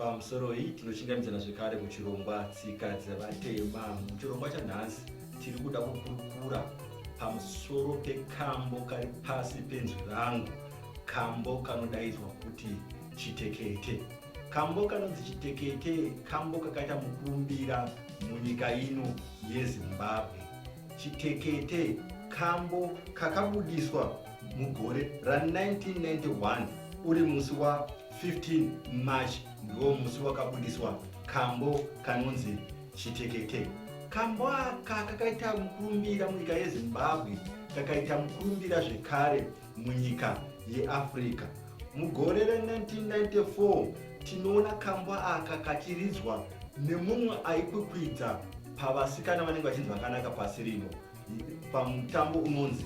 Pamusoroi tinochingamidzana zvekare kuchirongwa Tsika Dzevatema. Muchirongwa chanhasi tiri kuda kukurukura pamusoro pekambo kari pasi penzwi rangu, kambo kanodaidzwa kuti Chitekete. Kambo kanonzi Chitekete kambo kakaita mukurumbira munyika ino yeZimbabwe. Chitekete kambo kakabudiswa mugore ra1991 uri musi wa 15 March ndiwo musi wakabudiswa kambo kanonzi Chitekete. Kambo aka kakaita mukurumbira munyika yeZimbabwe, kakaita mukurumbira zvekare munyika yeAfrica. Mugore ra1994 tinoona kambo aka kachiridzwa nemumwe aikwikwidza pavasikana vanenge vachinzi vakanaka pasi rino pamutambo unonzi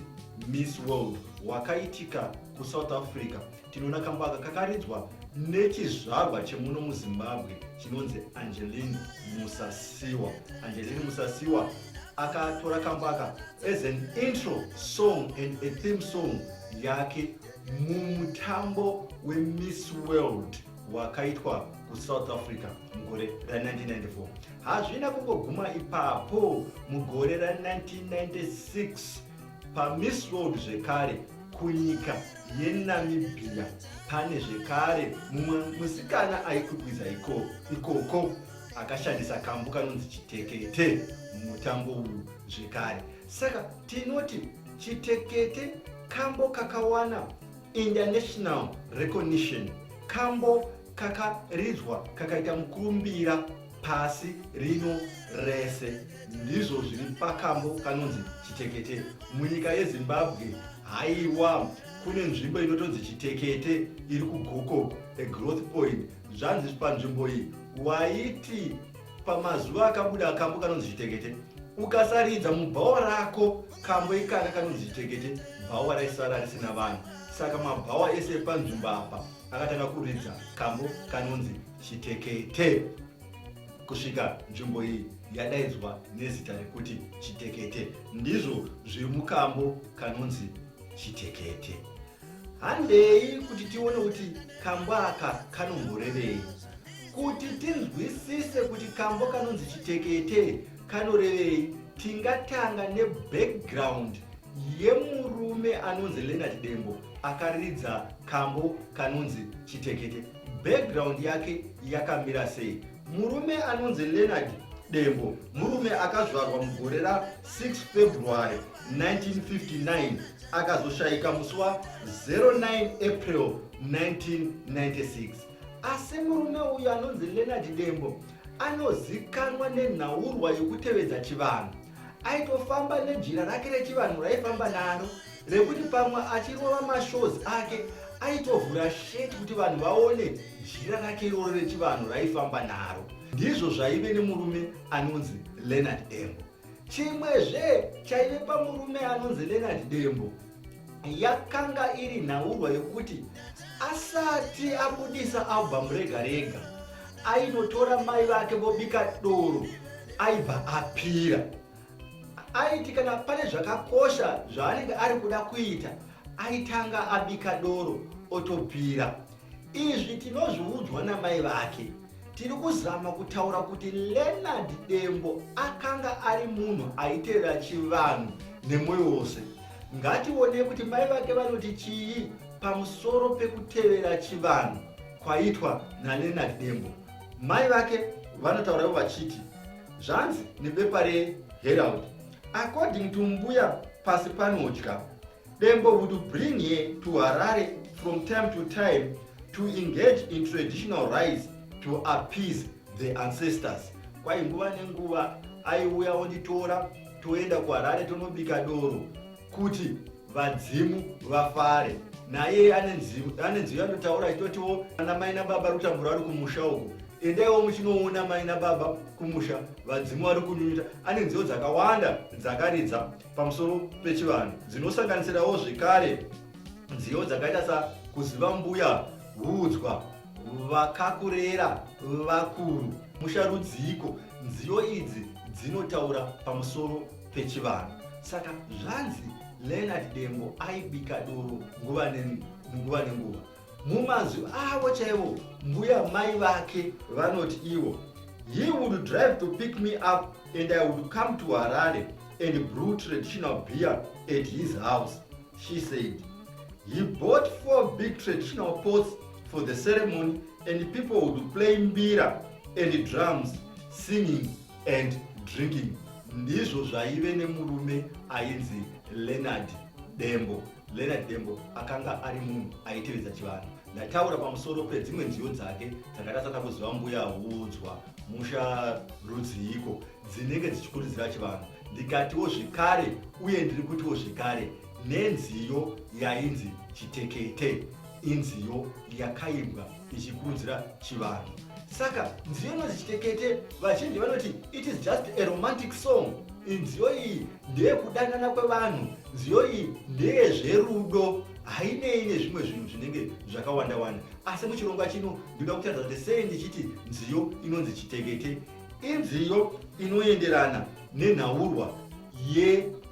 Miss World wakaitika kuSouth Africa. Tinoona kambo aka kakaridzwa nechizvarwa chemuno muZimbabwe chinonzi Angeline Musasiwa. Angeline Musasiwa akatora kambo aka as an intro song and a theme song yake mumutambo weMiss World wakaitwa kuSouth Africa mugore ra1994. Hazvina kungoguma ipapo, mugore ra1996 paMiss World zvekare kunyika yeNamibia pane zvekare mumwe musikana aikwikwidza ikoko akashandisa kambo kanonzi Chitekete mumutambo uyu zvekare. Saka tinoti Chitekete kambo kakawana international recognition, kambo kakaridzwa kakaita mukurumbira pasi rino rese. Ndizvo zviri pakambo kanonzi Chitekete munyika yeZimbabwe. Haiwa, kune nzvimbo inotonzi Chitekete iri kuGokoko, a growth point. Zvanzi panzvimbo iyi waiti pamazuva akabuda kambo kanonzi Chitekete ukasaridza mubhawa rako kambo ikaka kanonzi Chitekete, bhawa raisara risina vanhu. Saka mabhawa ese epanzvimbo apa akatanga kuridza kambo kanonzi Chitekete kusvika nzvimbo iyi yadaidzwa nezita rekuti Chitekete. Ndizvo zviri mukambo kanonzi Chitekete. Handei kuti tione kuti kambo aka kanomborevei. Kuti tinzwisise kuti kambo kanonzi Chitekete kanorevei, tingatanga nebackground yemurume anonzi Leonard Dembo akaridza kambo kanonzi Chitekete. Background yake yakamira sei? Murume anonzi Leonard Dembo murume akazvarwa mugore ra6 February 1959, akazoshaika musi wa09 April 1996. Asi murume uyu anonzi Leonard Dembo anozikanwa nenhaurwa yekutevedza chivanhu. Aitofamba nejira rake rechivanhu raifamba naro rekuti pamwe achirova mashows ake aitovhura sheti kuti vanhu vaone jira rake iroro rechivanhu raifamba naro. Ndizvo zvaive nemurume anonzi Leonard Dembo. Chimwezve chaive pamurume anonzi Leonard Dembo yakanga iri nhaurwa yokuti asati abudisa album rega rega ainotora mai vake vobika doro aibva apira. Aiti kana pane zvakakosha zvaanenge ari kuda kuita aitanga abika doro otopira. Izvi tinozviudzwa namai vake. Tiri kuzama kutaura kuti Leonard Dembo akanga ari munhu aitevera chivanhu nemwoyo wose. Ngationei kuti mai vake vanoti chii pamusoro pekutevera chivanhu kwaitwa naLeonard Dembo. Mai vake vanotaura ivo vachiti zvanzi nebepa reHerald, according to Mbuya Pasi Panodya, Dembo would bring her to Harare from time to time to engage in traditional rites to appease the ancestors. Kwai nguva nenguva aiuya onditora toenda kuHarare tonobika doro kuti vadzimu vafare. Naye ane nziyo anotaura achitotiwo ana mai nababa vari kutambura vari kumusha uko, endaiwo muchinoona mai nababa kumusha, vadzimu vari kunyunyuta. Ane nziyo dzakawanda dzakaridza pamusoro pechivanhu dzinosanganisirawo zvekare nziyo dzakaita sa kuziva mbuya huudzwa, vakakurera vakuru, musha rudziiko. Nziyo idzi dzinotaura pamusoro pechivanhu. Saka zvanzi Leonard Dembo aibika doro nguva nenguva. Mumanzwi avo chaivo, mbuya mai vake vanoti ivo, "He would drive to pick me up and I would come to Harare and brew traditional beer at his house," she said. "He bought four big traditional pots for the ceremony and people would play mbira and drums, singing and drinking." Ndizvo zvaive nemurume ainzi Leonard Dembo. Leonard Dembo akanga ari munhu aitevedza chivanhu. Ndataura pamusoro pedzimwe nziyo dzake dzakaita sana Kuziva Mbuya Huudzwa, Musha Rudziiko, dzinenge dzichikurudzira chivanhu. Ndikatiwo zvekare, uye ndiri kutiwo zvekare, nenziyo yainzi Chitekete, inziyo yakaimbwa ichikurudzira chivanhu. Saka nziyo inonzi Chitekete, vazhinji vanoti it is just a romantic song, nziyo iyi ndeyekudanana kwevanhu, nziyo iyi ndeyezverudo, hainei nezvimwe zvinhu zvinenge zvakawanda wanda. Asi muchirongwa chino ndinoda kutaridza kuti sei ndichiti nziyo inonzi Chitekete inziyo inoenderana nenhaurwa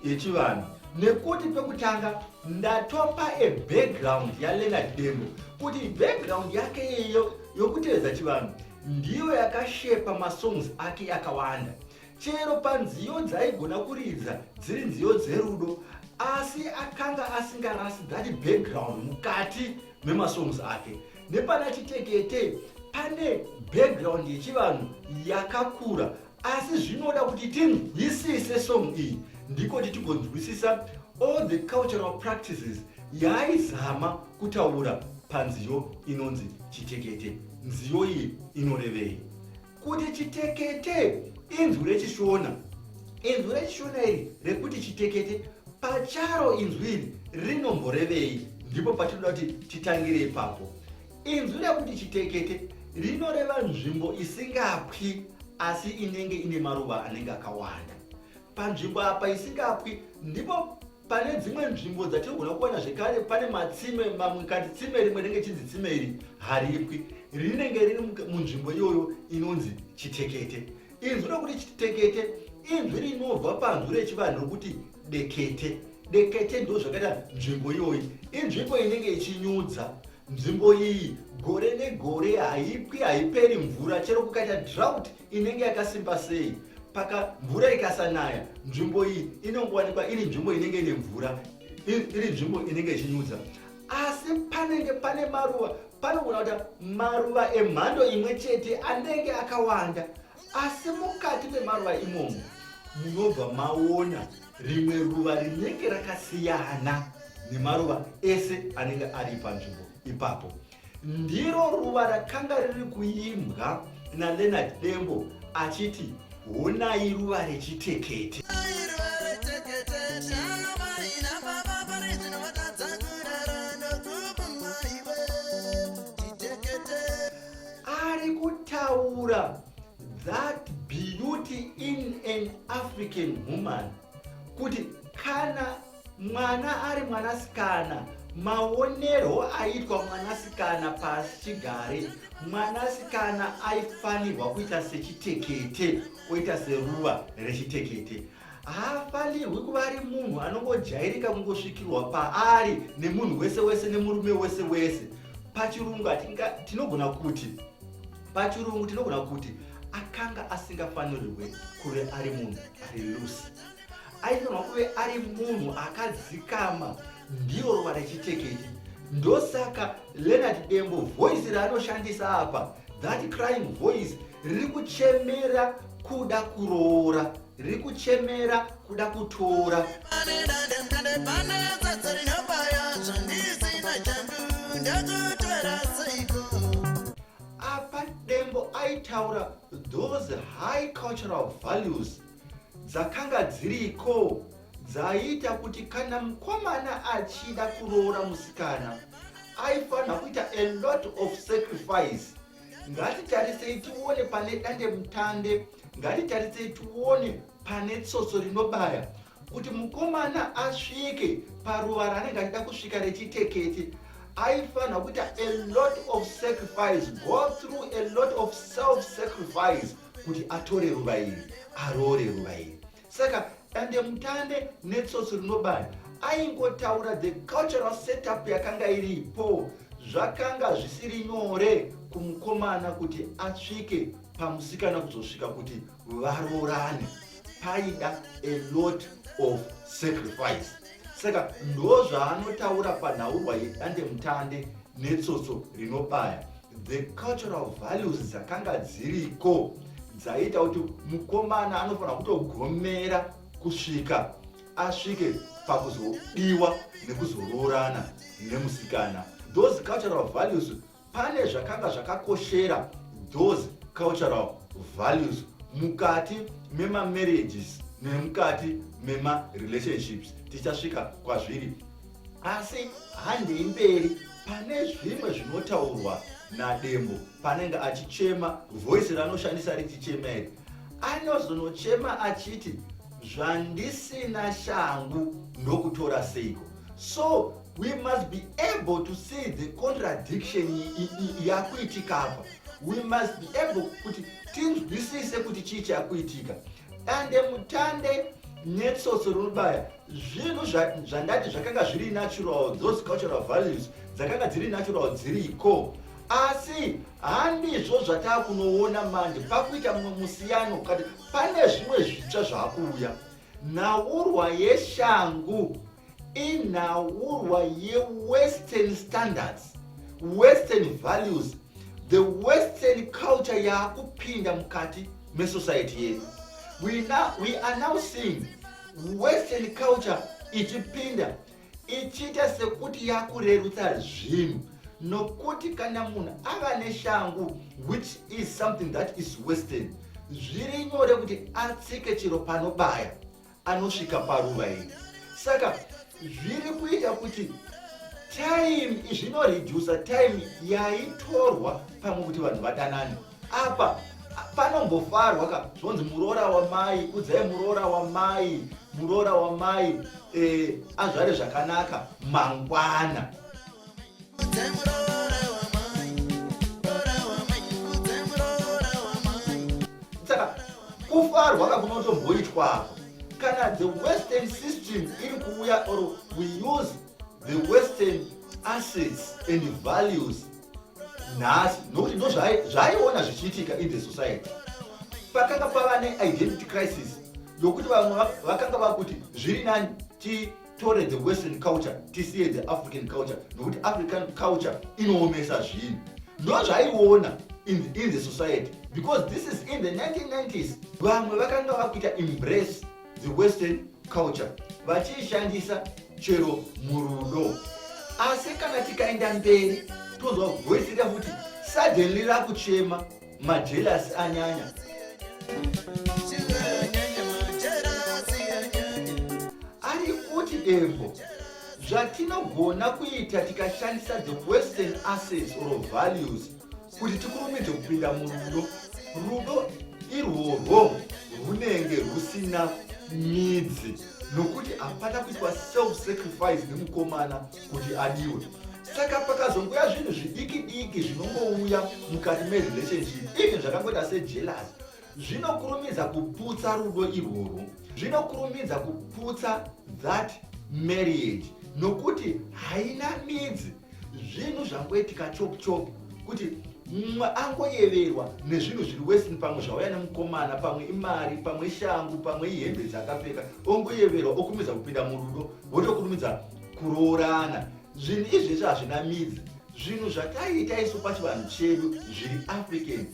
yechivanhu, nekuti pekutanga ndatopa a background yaLeonard Dembo, kuti background yake iyo yokutevedza chivanhu ndiyo yakashepa masongs ake akawanda. Chero panziyo dzaigona kuridza dziri nziyo dzerudo, asi akanga asingarasi that background mukati memasongs ake. Nepana Chitekete pane background yechivanhu yakakura, asi zvinoda kuti tinzwisise song iyi, ndiko kuti tigonzwisisa all the cultural practices yaaizama kutaura panziyo inonzi Chitekete. Nziyo iyi inorevei? Kuti chitekete inzwi rechiShona. Inzwi rechiShona iri rekuti chitekete pacharo, inzwi iri rinomborevei? Ndipo patinoda kuti titangire ipapo. Inzwi rekuti chitekete rinoreva nzvimbo isingapwi asi inenge ine maruva anenge akawanda. Panzvimbo apa isingapwi ndipo pane dzimwe nzvimbo dzatinogona kuwana zvekare pane matsime mamwe, kanti tsime rimwe rinenge chinzi tsime iri haripwi, rinenge riri munzvimbo iyoyo inonzi chitekete. Inzwi rokuti chitekete inzwi rinobva panzwi rechivanhu rokuti dekete. Dekete ndo zvakaita nzvimbo iyoyi, inzvimbo inenge ichinyudza. Nzvimbo iyi gore negore haipwi, haiperi mvura, chero kukaita drought inenge yakasimba sei, paka mvura ikasanaya, nzvimbo iyi inongowanikwa iri nzvimbo inenge ine mvura, iri nzvimbo inenge ichinyudza, asi panenge pane maruva. Panogona kuita maruva emhando imwe chete anenge akawanda, asi mukati memaruva imomo munobva maona rimwe ruva rinenge rakasiyana nemaruva ese anenge ari panzvimbo ipapo. Ndiro ruva rakanga riri kuimbwa naLeonard Dembo achiti, "Honai ruva rechitekete." Ruva retekete, mai nababa pari zvino vatadza kurara nokubvuma iwe chitekete. Ari kutaura that beauty in an African woman, kuti kana mwana ari mwanasikana, maonerwo aitwa mwanasikana pasi chigare, mwanasikana aifanirwa kuita sechitekete, oita seruva rechitekete. Haafanirwi kuva ari munhu anongojairika kungosvikirwa paari nemunhu wese wese, nemurume wese wese. Pachirungu tinogona kuti, pachirungu tinogona kuti akanga asingafanirwe kuve ari munhu ari loose, aifanirwa kuve ari munhu akadzikama. Ndiro ruva rechitekete. Ndosaka Leonard Dembo voice raanoshandisa apa, that crying voice, riri kuchemera kuda kuroora, riri kuchemera kuda kutora. Pane dandemutande, pane tsatsa rinobaya, zvandisina changu ndakutora seiko? Apa Dembo aitaura those high cultural values dzakanga dziriko, dzaiita kuti kana mukomana achida kuroora musikana aifanira kuita a lot of sacrifice. Ngatitarisei tione pane dandemutande, ngatitarisei tione pane tsotso rinobaya. Kuti mukomana asvike paruva raanenge achida kusvika rechitekete, aifanira kuita a lot of sacrifice, go through a lot of self sacrifice kuti atore ruva iri, aroore ruva iri. Saka dandemutande netsotso rinobaya aingotaura the cultural setup yakanga iripo. Zvakanga zvisiri nyore kumukomana kuti asvike pamusikana kuzosvika kuti varoorane. Paida a lot of sacrifice. Saka ndozvaanotaura panhaurwa yedandemutande netsotso rinobaya. The cultural values dzakanga dziriko dzaiita kuti mukomana anofanira kutogomera kusvika asvike pakuzodiwa nekuzoroorana nemusikana. Those cultural values, pane zvakanga zvakakoshera those cultural values mukati memamarriages nemukati memarelationships. Tichasvika kwazviri, asi handei mberi. Pane zvimwe zvinotaurwa naDembo panenge achichema. Voice ranoshandisa richichema iri, anozonochema achiti, "Zvandisina shangu ndokutora seiko?" So we must be able to see the contradiction yakuitika apa. We must be able kuti tinzwisise kuti chii chakuitika. Dande mutande netsotso rinobaya, zvinhu zvandati zvakanga zviri natural. Those cultural values dzakanga dziri natural, dziriko, asi handizvo zvataakunoona manje. Pakuita mumwe musiyano kati pane zvimwe zvitsva zvaakuuya. Nhaurwa yeshangu inhaurwa yewestern standards, western values, the western culture yaakupinda mukati mesociety yedu. We are now seeing western culture ichipinda, ichiita sekuti yakurerutsa zvinhu, nokuti kana munhu ava neshangu, which is something that is western, zviri nyore kuti atsike chero panobaya, anosvika paruva iri. Saka zviri kuita kuti time zvinoredusa time yaitorwa pamwe kuti vanhu vadanane. Apa panombofarwa ka, zvonzi muroora wamai, udzai muroora wamai, muroora wamai azvare zvakanaka mangwana. Udze muroora wamai, roora wamai, udze muroora wamai. Saka kufarwa kakunotomboitwa apo kana the western system iri kuuya, or we use the western assets and values nhasi, nokuti ndo zvaiona zvichiitika in the society. Pakanga pava neidentity crisis yokuti vamwe vakanga vakuti zviri nani titore the western culture, tisiye the African culture, nokuti African culture inoomesa zvinhu. Ndo zvaiona in the society, because this is in the 1990s. Vamwe vakanga vakuita embrace the western culture, vachiishandisa chero murudo. Asi kana tikaenda mberi, tonzwa voice riya futi suddenly rakuchema, majealous anyanya. Chianyanya, majealous anyanya. Ari kuti Dembo, zvatinogona kuita tikashandisa the western assets or values kuti tikurumidze kupinda murudo, rudo irworwo runenge rusina midzi, nokuti hapana kuitwa self sacrifice nemukomana kuti adiwe. Saka pakazongoya zvinhu zvidiki diki zvinongouya mukati merelationship, even zvakangoita sejealous, zvinokurumidza kuputsa rudo irworwo, zvinokurumidza kuputsa that marriage, nokuti haina midzi. Zvinhu zvangoitika chop chop, kuti mumwe angoyeverwa nezvinhu zviri western, pamwe zvauya nemukomana, pamwe imari, pamwe shangu, pamwe ihembe dzaakapfeka, ongoyeverwa, okurumidza kupinda murudo, votokurumidza kuroorana. Zvinhu izvezvi hazvina midzi. Zvinhu zvataiita isu pachivanhu chedu zviri African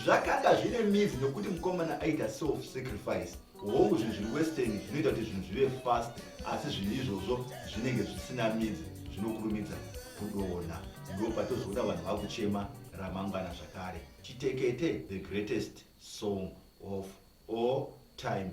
zvakanga zvine midzi, nokuti mukomana aita self sacrifice. Hongu, zvinhu zviri western zvinoita kuti zvinhu zvive fast, asi zvinhu izvozvo zvinenge zvisina midzi, zvinokurumidza kudonha. Ndo patozoona vanhu vakuchema ramangwana zvakare. Chitekete, the greatest song of all time.